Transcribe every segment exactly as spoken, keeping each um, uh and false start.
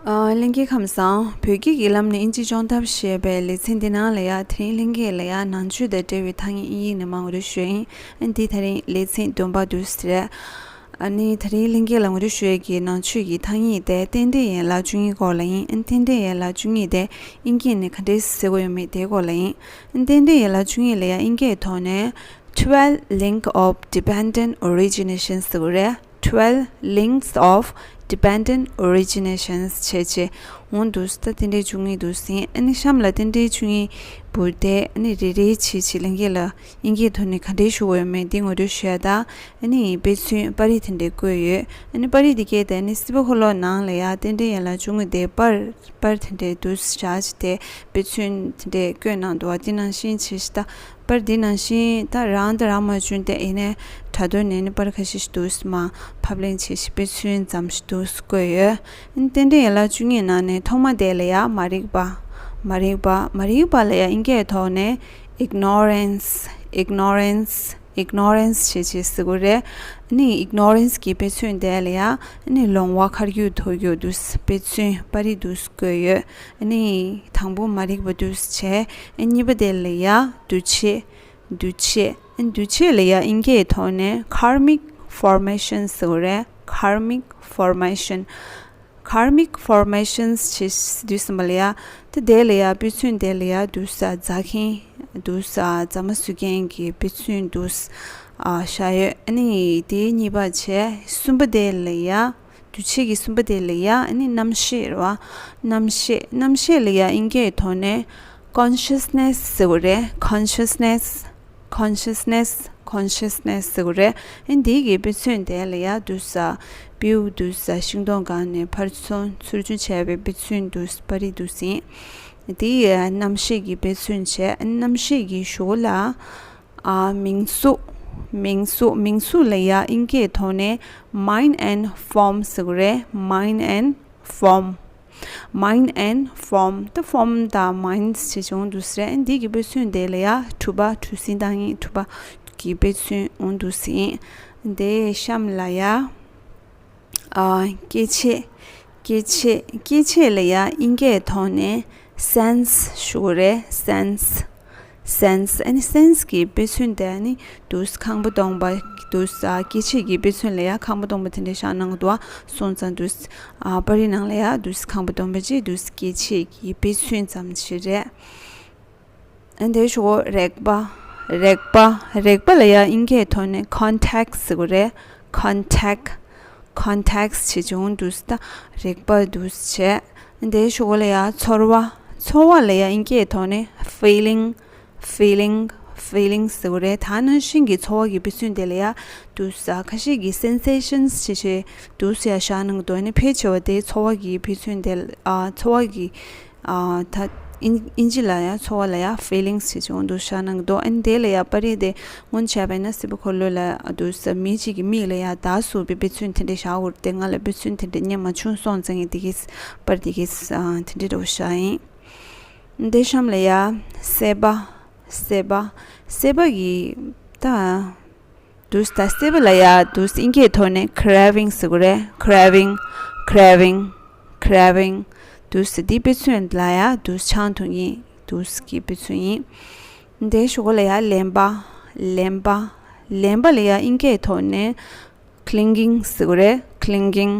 ཨ། ལྷན་རྒྱས་ཁམས་བཟང་། བོད་སྐད་ཀྱི་ལམ་ནས་ཨིན་ཇི་སྦྱོང་ཐབས་ཞེས་པའི་ལེ་ཚན་འདི་ནང་ལ་ཡ། དེ་རིང་ལྷན་རྒྱས་ལ་ཡ་ནང་ཆོས་དང་འབྲེལ་བའི་ཐ་སྙད་དབྱིན་ཡིག་ནས་མར་ངོ་སྤྲོད་ཞུ་ཡིན། ཨ། འདི་དེ་རིང་ལེ་ཚན་བདུན་པ་འདུག་ཟེར། ཨ་ནི་དེ་རིང་ལྷན་རྒྱས་ལ་ངོ་སྤྲོད་ཞུ་ཡས་ཀྱི་ནང་ཆོས་ཀྱི་ཐ་སྙད་དེ་རྟེན་འབྲེལ་ཡན་ལག་བཅུ་གཉིས་སྐོར་ལ་ཡིན། ཨ། རྟེན་འབྲེལ་ཡན་ལག་བཅུ་གཉིས་དེ་དབྱིན་སྐད་ནས་ག་འདྲས་ཟེར་དགོས་ཡོད་མེད་དེའི་སྐོར་ལ་ཡིན། ཨ། རྟེན་འབྲེལ་ཡན་ལག་བཅུ་གཉིས་ལ་ཡ་དབྱིན་སྐད་ཐོག་ནས། Twelve link of dependent origination ཟེར་གྱི་རེད། Twelve links of dependent originations བྱས་བྱས་འོང་འདུག། ད་རྟེན་འབྲེལ་བཅུ་གཉིས་འདུག་ཟིན། ཨ་ནི་གཤམ་ལ་རྟེན་འབྲེལ་བཅུ་གཉིས་པོ་དེ་ཨ་ནི་རེ་རེ་བྱས་བྱས་ལྷན་རྒྱས་ལ་དབྱིན་སྐད་ཐོག་ནས་ག་འདྲས་ཞུ་དགོས་ཡོད་མེད་འདི་ངོ་སྤྲོད་ཞུ་ཡ་དང་། ཨ་ནི་དཔེ་མཚོན་པར་རིས་དེ་འདྲས་བཀོད་ཡོད། ཨ་ནི་པར་རིས་འདི་གས་དེ་ཨ་ནི་སྲིད་པ་འཁོར་ལོ་ནང་ལ་ཡ་རྟེན་འབྲེལ་ཡན་ལག་བཅུ་གཉིས་དེ་པར་པར་དེ་འདྲས་འདུག་བཞག་བྱས་དེ་དཔེ་མཚོན་དེ་འདྲས་བཀོད་གནང་འདུག་བ། དེ་ནང་བཞིན་བྱས་བྱས་ད། པར་འདི་ནང་བཞིན་ད་རང་དང་རང་མ་བྱུང་སྟེ་ཡིན་ནའི་དྲ་ཐོག་ནས་ནི་པར་ཁ་ཤས་ཤིག་འདུག་སེ་མར་ཕབ་ལེན་བྱས་ཤིང་དཔེ་མཚོན་ཙམ་ཞིག་འདུག་སེ་བཀོད་ཡོད། རྟེན་འབྲེལ་ཡན་ལག་བཅུ་གཉིས་ནང་ནས་ཐོག་མ་དེ་ལ་ཡ་མ་རིག་པ། མ་རིག་པ། མ་རིག་པ་ལ་ཡ་དབྱིན་སྐད་ཐོག་ནས་ignorance, ignorance, ignorance བྱས་བྱས་ཟེར་གྱི་རེད། ཨ་ནི་ignorance གི་དཔེ་མཚོན་དེ་ལ་ཡ་ཨ་ནི་ལོང་བ་ཁ་རྒྱུག་ཐོ་རྒྱུག་འདུག་སེ་དཔེ་མཚོན་པར་རིས་འདུག་སེ་བཀོད་ཡོད། ཨ་ནི་དང་པོ་མ་རིག་པ་འདུག་སེ་བྱས། ཨ། གཉིས་པ་དེ་ལ་ཡ་འདུ་བྱེད། འདུ་བྱེད། ཨ། འདུ་བྱེད་ལ་ཡ་དབྱིན་སྐད་ཐོག་ནས་karmic formation ཟེར་གྱི་རེད། Karmic formation, karmic formations བྱས་འདུག་སེ་མ་ལ་ཡ། ད་དེ་ལ་ཡ་དཔེ་མཚོན་དེ་ལ་ཡ་འདུག་སེ་རྫ་མཁན། འདུག་སེ་རྫ་མ་བཟོ་མཁན་གྱི་དཔེ་མཚོན་འདུག་སེ་ཨ་བཞག་ཡོད། ཨ་ནི་དེ་གཉིས་པ་བྱས། གསུམ་པ་དེ་ལ་ཡ། འདུ་བྱེད་ཀྱི་གསུམ་པ་དེ་ལ་ཡ་ཨ་ནི་རྣམ་ཤེས་རེད་བ། རྣམ་ཤེས། རྣམ་ཤེས་ལ་ཡ་དབྱིན་སྐད་ཐོག་ནས་consciousness ཟེར་གྱི་རེད། Consciousness, consciousness, consciousness ཟེར་གྱི་རེད། ཨ། འདི་གི་དཔེ་མཚོན་དེ་ལ་ཡ་འདུག་སེ་སྤྲེའུ་འདུག་སེ་ཤིང་སྡོང་སྒང་ནས་ཕར་ཚུར་ཚུར་ཕྱུང་བྱས་པའི་དཔེ་མཚོན་འདུག་སེ་པར་རིས་འདུག་སེ་ཡིན། དེ་ཡི་རྣམ་ཤེས་ཀྱི་དཔེ་མཚོན་བྱས། ཨ། རྣམ་ཤེས་ཀྱི་གཞུག་ལ། ཨ། མིང་གཟུགས། མིང་གཟུགས། མིང་གཟུགས་ལ་ཡ་དབྱིན་སྐད་ཐོག་ནས་mind and form ཟེར་གྱི་རེད། Mind and form, mind and form ད་form དང་mind བྱས་བྱས་འོང་འདུག་སེ་རེད། འདི་གི་དཔེ་མཚོན་དེ་ལ་ཡ་གྲུ་པ། གྲུ་གཟིངས་བཏང་ཡིན། གྲུ་པ་གི་དཔེ་མཚོན་འོང་འདུག་སེ་ཡིན། དེ་གཤམ་ལ་ཡ། ཨ། སྐྱེ་མཆེད། སྐྱེ་མཆེད། སྐྱེ་མཆེད་ལ་ཡ་དབྱིན་སྐད་ཐོག་ནས་sense ཞུ་གི་རེད། Sense, sense ཨ་ནི་sense གི་དཔེ་མཚོན་དེ་ཨ་ནི་འདུག་སེ་ཁང་པ་སྟོང་པ་འདུག་སེ། ཨ། སྐྱེ་མཆེད་ཀྱི་དཔེ་མཚོན་ལ་ཡ་ཁང་པ་སྟོང་པ་དེ་འདྲ་བཞག་གནང་གི་འདུག་བ། སོང་ཙང་འདུག་སེ། ཨ། པར་རིས་ནང་ལ་ཡ་འདུག་སེ་ཁང་པ་སྟོང་པ་ཅིག་འདུག་སེ་སྐྱེ་མཆེད་ཀྱི་དཔེ་མཚོན་ཙམ་ཞིག་རེད། ཨ། དེའི་གཞུག་གུ་རེག་པ། རེག་པ། རེག་པ་ལ་ཡ་དབྱིན་སྐད་ཐོག་ནས་contact ཟེར་གྱི་རེད། Contact, contact བྱས་བྱས་འོང་འདུག་སེ། ད་རེག་པ་འདུག་སེ་བྱས། དེའི་གཞུག་གུ་ལ་ཡ་ཚོར་བ། ཚོར་བ་ལ་ཡ་དབྱིན་སྐད་ཐོག་ནས་feeling, feeling, feeling ཟེར་གྱི་རེད། ད་ནང་བཞིན་གྱི་ཚོར་བ་གི་དཔེ་མཚོན་དེ་ལ་ཡ་འདུག་སེ། ཁ་ཤས་ཀྱིས་sensations བྱས་བྱས་འདུག་སེ་ཡ་བཞག་གནང་གི་འདུག་ཨ་ནི་ཕལ་ཆེ་བ་དེ་ཚོར་བ་གི་དཔེ་མཚོན་དེ། ཨ། ཚོར་བ་གི། ཨ། ད་དབྱིན་དབྱིན་ཇི་ལ་ཡ་ཚོར་བ་ལ་ཡ་feelings བྱས་བྱས་འོང་འདུག་བཞག་གནང་གི་འདུག་ཨ་ནི་དེ་ལ་ཡ་པར་རིས་དེ་སྔོན་བྱས་པ་ཡིན་ན་སྲིད་པ་འཁོར་ལོ་ལ་འདུག་སེ་མི་གཅིག་གི་མིག་ལ་ཡ་བདག་བཟུང་བའི་དཔེ་མཚོན་དེ་འདྲ་བཞག་ཡོད་རེད་དེ། ང་ལ་དཔེ་མཚོན་དེ་འདྲ་རྙེད་མ་བྱུང་སོང་ཙང་ངས་དེ་གི་པར་དེ་གི་ཨ། དེ་འདྲ་འདྲ་བོ་བཞག་ཡིན། དེ་གཤམ་ལ་ཡ་སྲེད་པ། སྲེད་པ། སྲེད་པ་གི་ད། འདུག་སེ། ད་སྲེད་པ་ལ་ཡ་འདུག་སེ་དབྱིན་སྐད་ཐོག་ནས་craving ཟེར་གྱི་རེད། Craving, craving, craving འདུག་སེ། འདི་དཔེ་མཚོན་ལ་ཡ་འདུག་སེ་ཆང་འཐུང་ཡིན། འདུག་སེ་གི་དཔེ་མཚོན་ཡིན། དེའི་གཞུག་གུ་ལ་ཡ་ལེན་པ། ལེན་པ། ལེན་པ་ལ་ཡ་དབྱིན་སྐད་ཐོག་ནས་clinging ཟེར་གྱི་རེད། Clinging,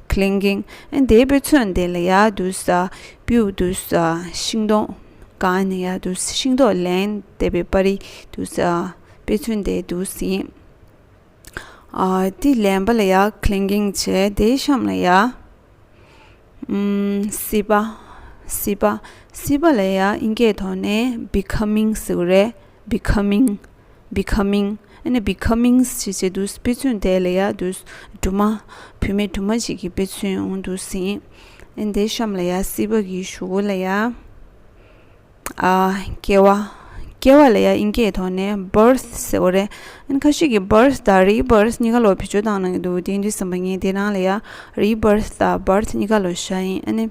clinging ཨ། དེའི་དཔེ་མཚོན་དེ་ལ་ཡ་འདུག་སེ་སྤྲེའུ་འདུག་སེ་ཤིང་སྡོང་སྒང་ནས་ཡ་འདུག་སེ་ཤིང་སྡོང་ལེན་བསྡད་པའི་པར་རིས་འདུག་སེ། དཔེ་མཚོན་དེ་འདུག་སེ་ཡིན། ཨ། དེ་ལེན་པ་ལ་ཡ་clinging བྱས། དེའི་གཤམ་ལ་ཡ། ཨམ། སྲིད་པ། སྲིད་པ། སྲིད་པ་ལ་ཡ་དབྱིན་སྐད་ཐོག་ནས་becoming ཟེར་གྱི་རེད། Becoming, becoming ཨ་ནི་becomings བྱས་བྱས་འདུག་སེ། དཔེ་མཚོན་དེ་ལ་ཡ་འདུག་སེ་སྦྲུམ་མ། བུད་མེད་སྦྲུམ་མ་ཅིག་གི་དཔེ་མཚོན་འོང་འདུག་སེ་ཡིན། ཨ་ནི་དེའི་གཤམ་ལ་ཡ་སྲིད་པ་གི་གཞུག་གུ་ལ་ཡ། ཨ། སྐྱེ་བ། སྐྱེ་བ་ལ་ཡ་དབྱིན་སྐད་ཐོག་ནས་birth ཟེར་གྱི་རེད། ཨ་ནི་ཁ་ཤས་ཀྱིས་birth དང་rebirth གཉིས་ཀ་ལ་བེད་སྤྱོད་བཏང་གནང་གི་འདུག་དེ་འདྲ་བསམ་པ་ངས་དེ་རང་ལ་ཡ་rebirth དང་birth གཉིས་ཀ་ལ་བཞག་ཡིན། ཨ་ནི་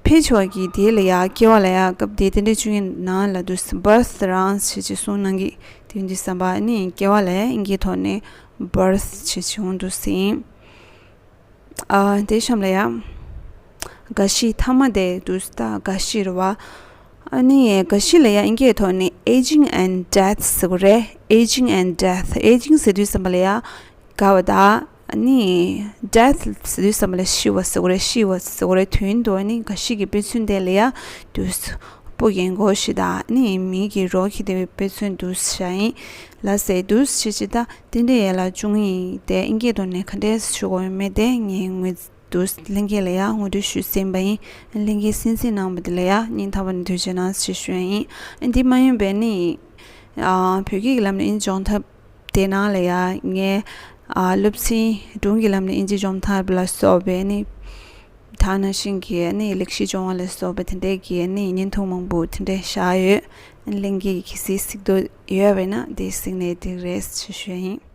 ཕལ་ཆེ་བ་གིས་དེ་ལ་ཡ་སྐྱེ་བ་ལ་ཡ་སྐབས་དེ་རྟེན་འབྲེལ་བཅུ་གཉིས་ནང་ལ་འདུག་སེ་birth རང་བྱས་བྱས་གསུངས་གནང་གི། དེ་འདྲ་བསམ་པ། ཨ་ནི་སྐྱེ་བ་ལ་ཡ་དབྱིན་སྐད་ཐོག་ནས་birth བྱས་བྱས་འོང་འདུག་སེ་ཡིན། ཨ། དེའི་གཤམ་ལ་ཡ། རྒ་ཤི་མཐའ་མ་དེ་འདུག་ད་རྒ་ཤི་རེད་བ། ཨ་ནི་རྒ་ཤི་ལ་ཡ་ཨིན་སྐད་ཐོག་ནས་aging and death ཟེར་གོ་རེད། Aging and death། Aging ཟེར་དུས་ཙམ་པ་ལ་ཡ་རྒ་བ་དང་། ཨ་ནི་death ཟེར་དུས་ཙམ་པ་ལ་ཤི་བ་ཟེར་གོ་རེད། ཤི་བ་ཟེར་གོ་རེད། དོན་དུ་ཨ་ནི་རྒ་ཤི་གི་དཔེ་མཚོན་དེ་ལ་ཡ་འདུག་སྤུ་རྒན་གོག་ཤི་དང་ཨ་ནི་མི་གི་རོ་ཁྱེར་བསྡད་པའི་དཔེ་མཚོན་འདུག་བཞག་ཡིན་ལ་ཟེར། འདུག་ཅི་ཅི་ད་དེ་འདྲའི་ཡ་ལ་བྱུང་ཡིན་དེ་ཨིན་སྐད་ཐོག་ནས་ག་འདྲས་ཞུ་དགོས་ཡོད་མེད་དེ་ངས་ངོས་འདུག་ལྷན་རྒྱས་ལ་ཡ་ངོ་སྤྲོད་ཞུས་ཟིན་པ་ཡིན། ལྷན་རྒྱས་གསན་གཟིགས་གནང་བ་དེ་ལ་ཡ་སྙིང་ཐག་པ་ནས་ཐུགས་རྗེ་གནང་ཞེས་ཞུ་ཡ་ཡིན། འདི་མ་ཡིན་པའི་ནི་ཨ་བོད་སྐད་ཀྱི་ལམ་ནས་ཨིན་སྦྱོང་ཐབས་དེ་ནང་ལ་ཡ་ངས་ཨ་སློབ་ཚན་སྒྲུང་གི་ལམ་ནས་ཨིན་ཇི་སྦྱོང་ཐབས་ལ་སོགས་པའི་ནི་ད་ནང་བཞིན་གྱི་ནི་ལེགས་བཤད་ལྗོན་དབང་ལ་སོགས་པའི་དེ་འདྲའི་གི་ནི་བརྙན་ཐུང་མང་པོ་དེ་འདྲའི་བཞག་ཡོད། ལྷན་རྒྱས་ཀྱིས་གལ་སྲིད་གཟིགས་འདོད་ཡོད་པ་ཡིན་ན་དེ་གཟིགས་ནས་འགྲིག་རེད་ཞེས་ཞུ་ཡ་ཡིན།